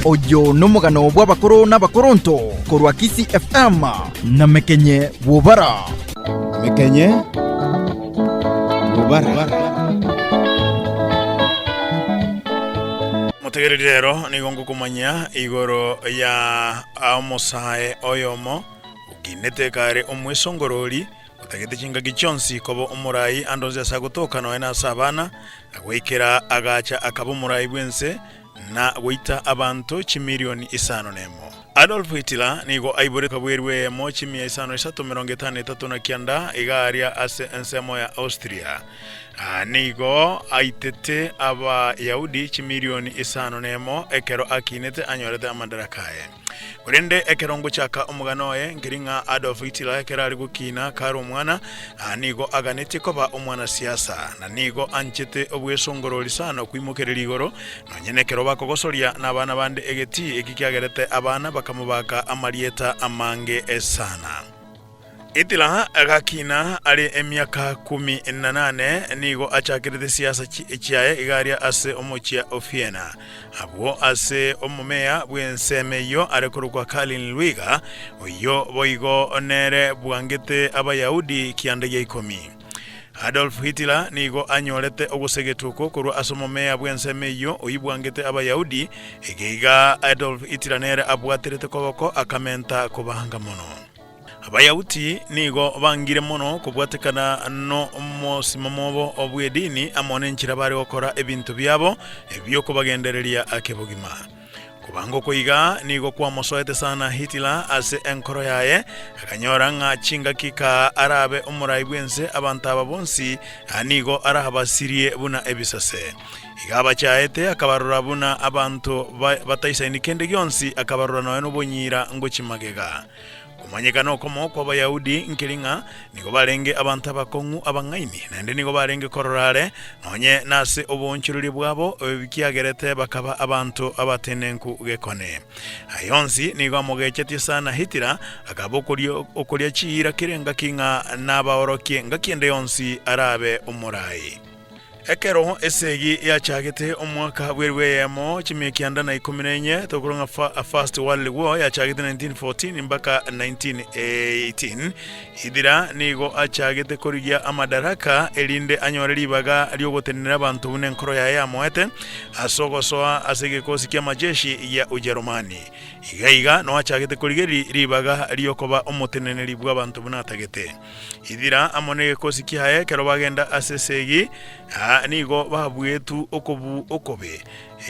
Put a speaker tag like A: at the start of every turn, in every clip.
A: Oyo nomogano bw'abakoro n'abakoronto korwa Kisii FM na Mekenye Bwobara.
B: Mekenye Bwobara.
C: Motegereri rero nigo ngokomanyia igoro ya omosae oyomo okinete kare omwesongorori Otagete chingaki chionsi koba omorai ande onsi ase agotoka nonya nase abana, na goikera agacha akaba omorai bw'ense na goita abanto chimilioni isano nemo. Adolf Hitler nigo aiboretwe bwerwe eyemo chimia isano isato 53 na kianda iga aria ase ensemo ya Austria. Nigo aitete Abayahudi chimilioni isano nemo ekero akinete anyorete amadaraka aye. Korende ekero ngochaka omogano oye, nkeri ng'a Adolf Hitler ekero are gokina kare omwana, nigo aganetie koba omwanasiasa, na nigo anchete obwesongorori sana koimokereria igoro, nonye nekero bakogosoria nabana bande egetii eki kiagerete abana bakamobaka amarieta amange sana. Hitler agakina are emiaka kumi na nane, nigo achakerete siasa chiaye iga aria ase omochie o Vienna. Abwo ase omomeya bw'ensemo eyio are korokwa Karl Lueger, oyio boigo nere bwangete Abayahudi kianda gia ikomi. Adolf Hitler nigo anyorete ogosegetwa okwo korwa ase omomeya bw'ensemo eyio oyio bwangete Abayahudi, egeiga Adolf Hitler nere abwaterete koboko akamenta kobanga mono. Abayahudi nigo bangire mono kobwatekana nomosimamo obo bw'edini amo nenchera bare gokora ebinto biabo ebi'okobagendereria kebogima. Kobanga oko iga nigo kwamosoete sana Hitler ase enkoro yaye, akanyora ng'a chingaki kaa arabe omorai bw'ense abanto aba bonsi nigo arabasirie buna ebisase. Iga abachaete akabarora buna abanto bataisaini kende gionsi, akabarora nonya nobonyira ngochia magega. Komanyekana okomo kw'Abayahudi nkeri ng'a nigo barenge abanto abakong'u abang'aini, naende nigo barenge korora are, nonye nase oboonchoreria bwabo, ebikiagerete bakaba abanto abatenenku gekone. Aya onsi nigo amogechetie sana Hitler, akaba okoria chiira kera engaki ng'a nabaorokie ngaki ende yonsi arabe omorai. Ekero esegi yachagete omwaka bw'elifu eyemo chimia kianda na ikomi na inye, tokorwa ng'a First World War yachagete 1914 mpaka 1918, Hitler nigo achagete korigia amadaraka erinde anyore ribaga riogotenenera abanto buna enkoro yaye yamoete ase ogosoa ase egekosi ki'amajeshi gia Ujerumani. Iga iga noo achagete korigereria ribaga riokoba omoteneneri bw'abanto buna atagete. Ithira amo negekosi kiaye ekero bagenda ase esegi, nigo babuetwe okobuu okobe.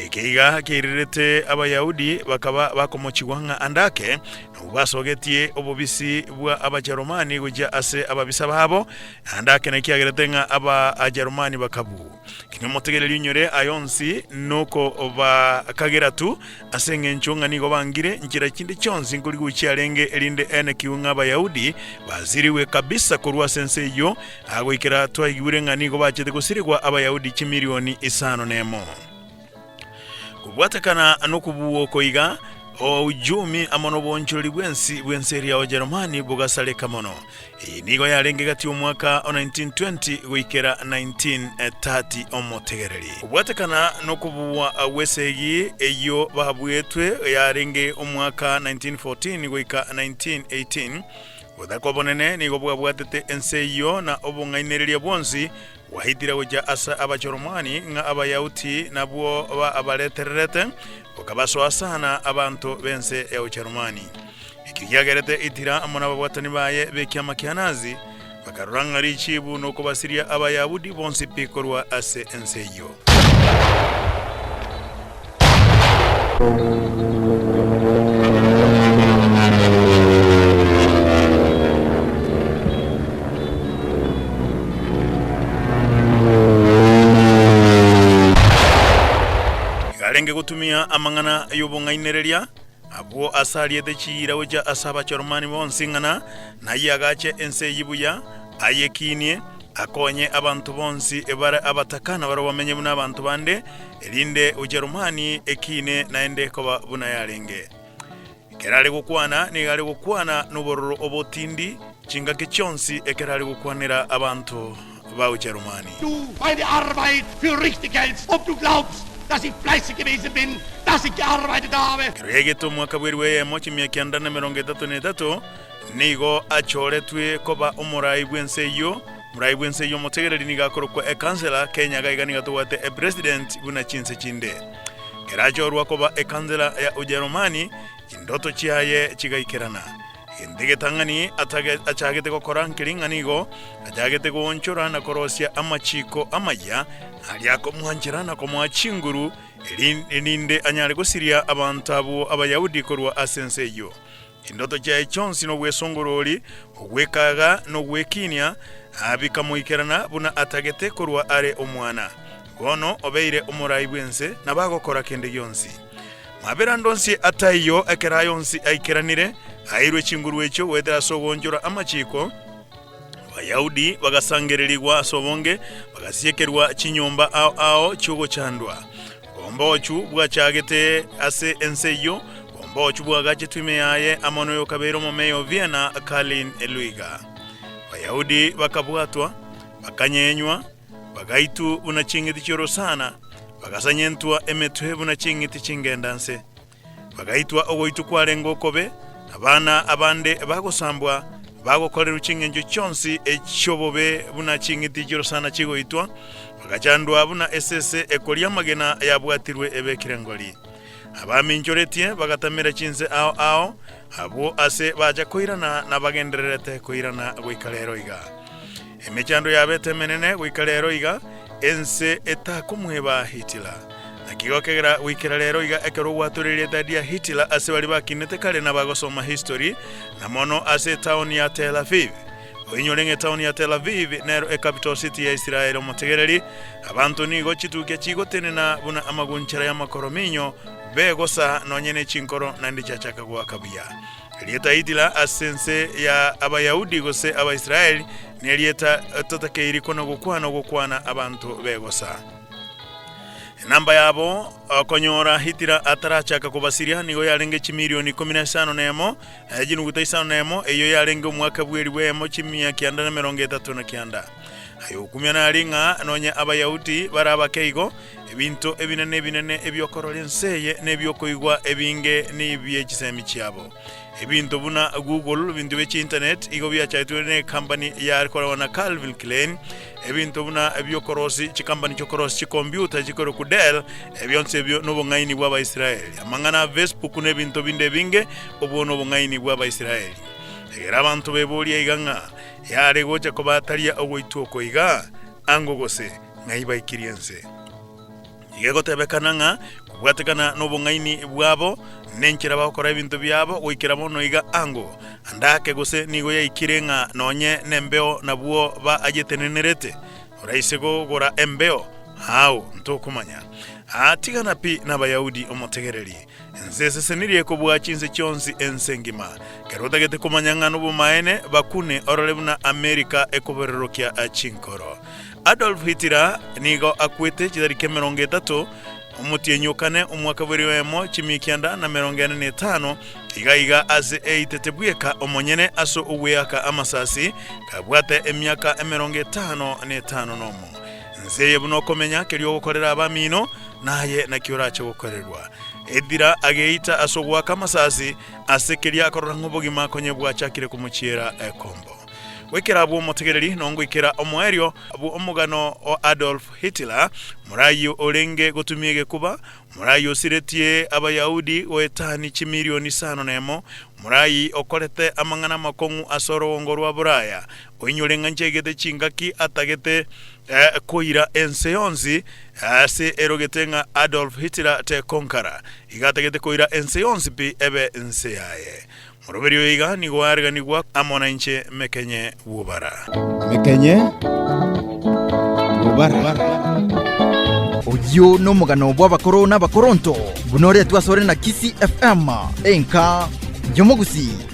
C: Eke iga kiairerete Abayahudi bakaba bakomochigwa ng'a andake, nabwo basogetie obobisi bwa Abajerumani gochia ase ababisa babo, naende ake nekiagerete ng'a Abajerumani bakabuu. Kina omotegereri onyore aya onsi nokobakagera tu, Ase engencho ng'a nigo bangire nchera chinde chionsi nkorigwa chiarenge, erinde eenekigwe ng'a Abayahudi basirigwe kabisa korwa ase ense eyio, goikera twaigure ng'a nigo bachete gosirigwa Abayahudi chimilioni isano nemo. Kobwatekana nokobua oko iga, oujumi amo noboonchoreri bwensi bw'ense eria Ojerumani bogasareka mono. Eye nigo yarenge gati y'omwaka o 1920 goikera 1930 omotegereri. Kobwatekana nokobua gw'esegi eyio babuetwe yarenge omwaka 1914 goika 1918, obotaka obonene nigo bwabwatete ense eyio na obong'ainereria bwonsi bwaitire gochia ase Abachoromani ng'a Abayahudi nabwo babaretererete, bokabasoa sana abanto b'ense ya Ucherumani. Ekio kiagerete Hitler amo nababwatani baye b'ekiama kia Nazi bakarora ng'a richibu nokobasiria Abayahudi bonsi pi korwa ase ense eyio. Iga arenge gotumia amang'ana y'obong'ainereria, Abwo ase ariete chiira gochia ase Abacherumani bonsi ng'a nayio agache ense eyio buya, ayekinie, akonye abanto bonsi bare abataka na barabwo bamenye buna abanto bande, erinde Ujerumani ekiine naende koba buna yarenge. Ekero are gokwana, nigo are gokwana nobororo obotindi chingaki chionsi ekero are gokwanera abanto ba Ujerumani.
D: Du meine Arbeit für richtig hältst, ob du glaubst.
B: Dass ich fleißig gewesen bin, dass ich gearbeitet habe.
C: Ekero yaigete omwaka bw'eribu eyemo chimia kianda na emerongo etato na etato, nigo achoretwe koba omorai bw'ense eyio. Omorai bw'ense eyio omotegereri nigo akorokwa ekansela, Kenya iga iga nigo tobwate epresident buna chinse chinde. Ekero achorwa koba ekansela ya Ujerumani, chindoto chiaye chigaikerana. Egento egetang'ani achagete gokora nkeri ng'a nigo achagete goonchora na korosia amachiiko amayia aria akomwanchera na komoa chinguru, erinde anyare gosiria abanto abwo Abayahudi korwa ase ense eyio. Chindoto chiaye chionsi nobwesongorori, ogwekaga na ogwekinia, bikamoikerana buna atagete korwa are omwana. Bono obeire omorai bw'ense, nabo agokora kende gionsi. Mabera ande onsi ataiyo, ekero aya onsi aikeranire, aeirwe chinguru echio goetera ase ogoonchora amachiiko, Abayahudi bagasangererigwa ase obonge, bagasiekerwa chinyomba ao ao chi'ogochandwa. Oboombochu bwachagete ase ense eyio, oboombochu bwagachetwe ime yaye amo noyokabeire omomeya o Vienna, Karlin Luiger. Abayahudi bakabwatwa, bakanyenywa, Bagaitwa buna ching'iti chi'orosana, bagasanyentwa emetwe buna ching'iti chingenda nse. Bagaitwa ogoitwa kwarenge okobe, abana abande bagosambwa, bagokorerwa ching'encho chionsi echi'obobe buna ching'iti chi'orosana chigoitwa, bagachandwa buna esese ekoria amagena yabwatirwe ebekire ngori. Abaminchoretie bagatamera chinse ao ao, abwo ase bacha koirana nabagendererete koirana goika rero iga. Emechando yabete emenene goika rero iga, ense etakomweba Hitler. Naki gokegera goikera rero iga ekero ogwatora erieta ria Hitler ase baria bakinete kare na bagosoma history, na mono ase etaoni ya Tel Aviv. Oinyore ng'a etaoni ya Tel Aviv nero ecapital city ya Israel omotegereri, abanto nigo chitukia chigotenena buna amagunchara y'amakorominyo begosa nonye ne chinkoro naende chiachaka goaka buya. Erieta Hitler ase ense ya Abayahudi gose Abaisraeli nerieta totakeiri kona gokwana ogokwana abanto begosa. Enamba yabo konyora Hitler atarachaka kobasiria nigo yarenge chimilioni ikomi na isano na emo, chinuguta isano na emo, eyio yarenge omwaka bw'elifu eyemo chimia kianda na emerongo etato na kianda. Aye okumia nari ng'a nonya Abayahudi bare abake igo, Ebinto ebinene ebinene ebi'okorora ense eye na ebi'okoigwa ebinge nibie chisemi chiabo. Ebinto buna Google, ebinto bie chiinternet igo biachaetwe ne ekampani yakoragwa na Calvin Klein, ebinto buna ebi'okorosi chikampani chi'okorosi chikombiuta chikorokwa Dell, ebionsi ebio nobong'aini bw'Abaisraeli. Amang'ana a Facebook na ebinto binde ebinge, obwo nobong'aini bw'Abaisraeli. Egera abanto beboria iga ng'a, Yare gocha kobataria ogoitwa oko iga? Ango gose, ng'ai baikirie ense. Iga egotebekana ng'a kobwatekana nobong'aini bwabo, nenchera bagokora ebinto biabo goikera bono iga ango, ande ake gose nigo yaikire ng'a nonye nembeo nabwo baayetenenerete. Oraise kogora embeo? Ao, ntokomanya. Aa, tigana pi n'Abayahudi omotegereri. Ense esesenirie kobua chinse chionsi ense engima. Ekero otagete komanya ng'a nobomaene, bakune orore buna Amerika ekobororokia chinkoro. Adolf Hitler nigo akwete chitariki emerongo etato omotienyi o kane omwaka bw'erio emo chimia kianda na emerongo ene na etano, iga iga ase eitete bweka omonyene ase ogweaka amasasi, kabwate emiaka emerongo etano na etano nomo. Ense eye buna okomenya keria ogokorera abamino, Naye naki orache gokorerwa? Ethira ageita ase ogoaka amasasi ase keria akorora ng'a obogima konye bwachakire komochiera ekombo. Goikera abwo omotegereri nongoikera omoerio bwo omogano o Adolf Hitler, morai orenge gotumia egekuba, morai osiretie Abayahudi goetani chimilioni isano nemo, morai okorete amang'ana amakong'u ase orogongo rwa Buraya, oinyore ng'a nchaigete chingaki atagete koira ense yonsi ase erogete ng'a Adolf Hitler tekonkara, iga atagete koira ense yonsi pi ebe ense yaye. Moroberi oyo iga nigo areganigwa amo nainche Mekenye Bw'obara.
A: Mekenye Bw'obara. Oyio nomogano bw'abakoro n'abakoronto, buna oretwe asore na Kisii FM, enka y'omogusii.